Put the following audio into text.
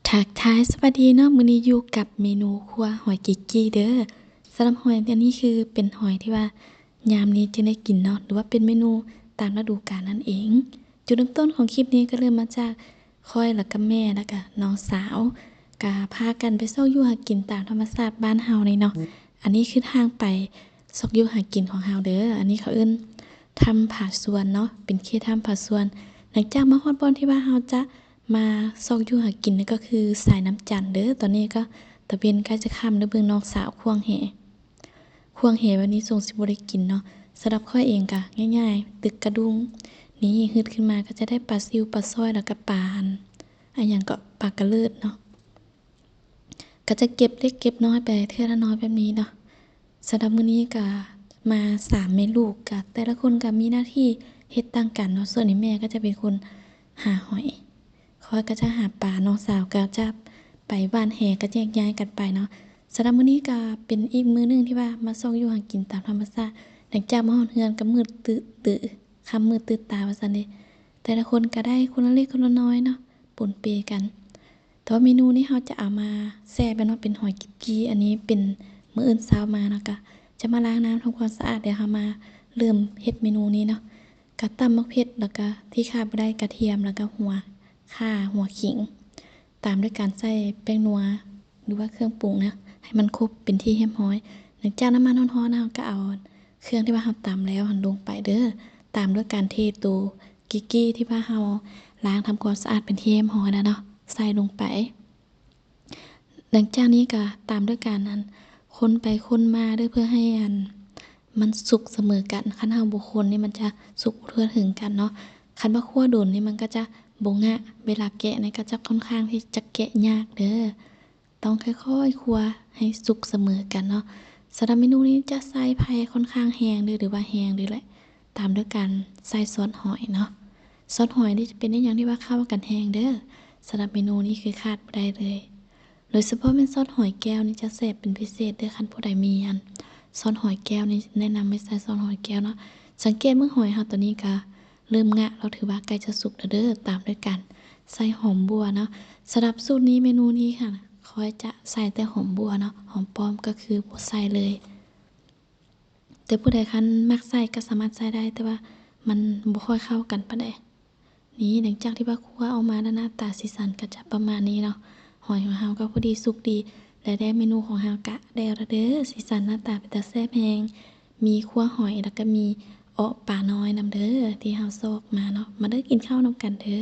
ທັກທາຍສະຫວັດດີເນາະ, ມື້ນີ້ຢູ່ກັບເມນູຄົວຫອຍກິກກີ້ເດີ. ສຳລັບຫອຍອັນນີ້ຄືເປັນຫອຍທີ່ວ່າຍາມນີ້ຈຶ່ງໄດ້ກິນເນາະ ຫຼືວ່າເປັນເມນູຕາມລະດູການນັ້ນເອງ. ຈຸດເລີ່ມຕົ້ນຂອງຄລິບນີ້ກໍເລີ່ມມາຈາກຂ້ອຍ ແລ້ວກໍແມ່ ແລ້ວກໍນ້ອງສາວ ກໍພາກັນໄປຊອກຢູ່ຫາກິນຕາມທຳມະຊາດບ້ານເຮົານີ້ເນາະ. ອັນນີ້ຄືທາງໄປຊອກຢູ່ຫາກິນຂອງເຮົາເດີ. ອັນນີ້ເຂົາເອີ້ນຖ້ຳຜາຊວນເນາະ, ເປັນເຂດຖ້ຳຜາຊວນ. ຫຼັງຈາກມາຮອດບ່ອນທີ່ວ່າເຮົາຈະ ມາຊອກຢູ່ຫາກິນນີ້ກໍຄືສາຍນ້ຳຈັນເດີ. ຕອນນີ້ກໍຕາເວັນໃກ້ຈະຄ່ຳແລ້ວ, ເບິ່ງນ້ອງສາວຂວ້າງແຫ, ຂວ້າງແຫແບບນີ້ສົງຊິບໍ່ໄດ້ກິນເນາະ. ສຳລັບຂ້ອຍເອງກໍງ່າຍໆ, ຕຶກກະດຸ້ງນີ້ ຮຶດຂຶ້ນມາກໍຈະໄດ້ປາຊິວ, ປາສ້ອຍ ແລ້ວກໍປາ ອັນ ອັນຫຍັງເກາະ, ປາກະເລີດເນາະ. ກໍຈະເກັບເລັກເກັບນ້ອຍໄປເທື່ອລະໜ້ອຍແບບນີ້ເນາະ. ສຳລັບມື້ນີ້ກໍມາສາມແມ່ລູກ, ກໍແຕ່ລະຄົນກໍມີໜ້າທີ່ເຮັດຕ່າງກັນເນາະ. ສ່ວນອີ່ແມ່ກໍຈະເປັນຄົນຫາຫອຍ, ຂ້ອຍກໍຈະຫາປາ, ນ້ອງສາວກໍຈະໄປຫວ່ານແຫ, ກໍແຍກຍ້າຍກັນໄປເນາະ. ສຳລັບມື້ນີ້ກໍເປັນອີກມື້ໜຶ່ງທີ່ວ່າມາຊອກຢູ່ຫາກິນຕາມທຳມະຊາດ. ຫຼັງຈາກມາຮອດເຮືອນກໍມືດຕຶ ຄ່ຳມືດຕຶຕາວ່າຊັ້ນເດ. ແຕ່ລະຄົນກໍໄດ້ຄົນລະເລັກຄົນລະນ້ອຍເນາະ, ປົນເປກັນ. ແຕ່ວ່າເມນູນີ້ເຮົາຈະເອົາມາແຊ່ແບບວ່າເປັນຫອຍກິກກີ້. ອັນນີ້ເປັນມື້ອື່ນເຊົ້າມາເນາະ, ກໍຈະມາລ້າງນ້ຳທຳຄວາມສະອາດ. ດຽວເຮົາມາເລີ່ມເຮັດເມນູນີ້ເນາະ. ກໍຕຳໝາກເຜັດ, ແລ້ວກໍທີ່ຂາດບໍ່ໄດ້ກະທຽມ, ແລ້ວກໍຫົວຂ່າ, ຫົວຂິງ, ຕາມດ້ວຍການໃສ່ແປ້ງນົວ ຫຼືວ່າເຄື່ອງປຸງນະ ໃຫ້ມັນຄົບເປັນທີ່ຮຽບຮ້ອຍ. ຫຼັງຈາກນ້ຳມັນຮ້ອນໆ ເຮົາກໍເອົາເຄື່ອງທີ່ວ່າເຮົາຕຳແລ້ວຫັ້ນລົງໄປເດີ, ຕາມດ້ວຍການເທໂຕ ກິກກີ້ທີ່ວ່າເຮົາລ້າງທຳຄວາມສະອາດເປັນທີ່ຮຽບຮ້ອຍແລ້ວເນາະ ໃສ່ລົງໄປ. ຫຼັງຈາກນີ້ກໍຕາມດ້ວຍການ ອັນ ຄົນໄປຄົນມາເດີ ເພື່ອໃຫ້ ອັນ ມັນສຸກສະເໝີກັນ. ຄັນເຮົາບໍ່ຄົນນີ້ມັນຈະສຸກບໍ່ທົ່ວເຖິງກັນເນາະ. ຄັນວ່າຂົ້ວດົນນີ້ມັນກໍຈະບໍ່ງະ, ເວລາແກະນີ້ກໍຈະຄ່ອນຂ້າງທີ່ຈະແກະຍາກເດີ. ຕ້ອງຄ່ອຍໆ ຂົ້ວໃຫ້ສຸກສະເໝີກັນເນາະ. ສຳລັບເມນູນີ້ຈະໃຊ້ໄຟຄ່ອນຂ້າງແຮງເດີ ຫຼືວ່າແຮງເລີຍແຫຼະ. ຕາມດ້ວຍການໃສ່ຊອດຫອຍເນາະ. ຊອດຫອຍນີ້ຈະເປັນອີ່ຫຍັງທີ່ວ່າເຂົ້າກັນແຮງເດີ. ສຳລັບເມນູນີ້ຄືຂາດບໍ່ໄດ້ເລີຍ. ໂດຍສະເພາະແມ່ນຊອດຫອຍແກ້ວນີ້ຈະແຊບເປັນພິເສດເດີ. ຄັນຜູ້ໃດມີ ອັນ ຊອດຫອຍແກ້ວນີ້ ແນະນຳໃຫ້ໃສ່ຊອດຫອຍແກ້ວເນາະ. ສັງເກດເບິ່ງຫອຍເຮົາຕອນນີ້ກະເລີ່ມງະແລ້ວ, ຖືວ່າໃກ້ຈະສຸກແລ້ວເດີ. ຕາມດ້ວຍການໃສ່ຫອມບົ່ວເນາະ. ສຳລັບສູດນີ້ ເມນູນີ້ຫັ້ນ ຂ້ອຍຈະໃສ່ແຕ່ຫອມບົ່ວເນາະ, ຫອມປ້ອມກໍຄືບໍ່ໃສ່ເລີຍ. ແຕ່ຜູ້ໃດຄັນມັກໃສ່ກໍສາມາດໃສ່ໄດ້, ແຕ່ວ່າມັນບໍ່ຄ່ອຍເຂົ້າກັນປານໃດ. ນີ້ ຫຼັງຈາກທີ່ວ່າຂົ້ວອອກມາແລ້ວ ໜ້າຕາສີສັນກໍຈະປະມານນີ້ເນາະ. ຫອຍຂອງເຮົາກໍພໍດີສຸກດີ ແລະ ແດ່ເມນູຂອງເຮົາກະແລ້ວລະເດີ. ສີສັນໜ້າຕາເປັນຕາແຊບແຮງ, ມີຂົ້ວຫອຍ ແລ້ວກໍມີເອາະປານ້ອຍນຳເດີ ທີ່ເຮົາຊອກມາເນາະ. ມາເດີ ກິນເຂົ້ານຳກັນເດີ.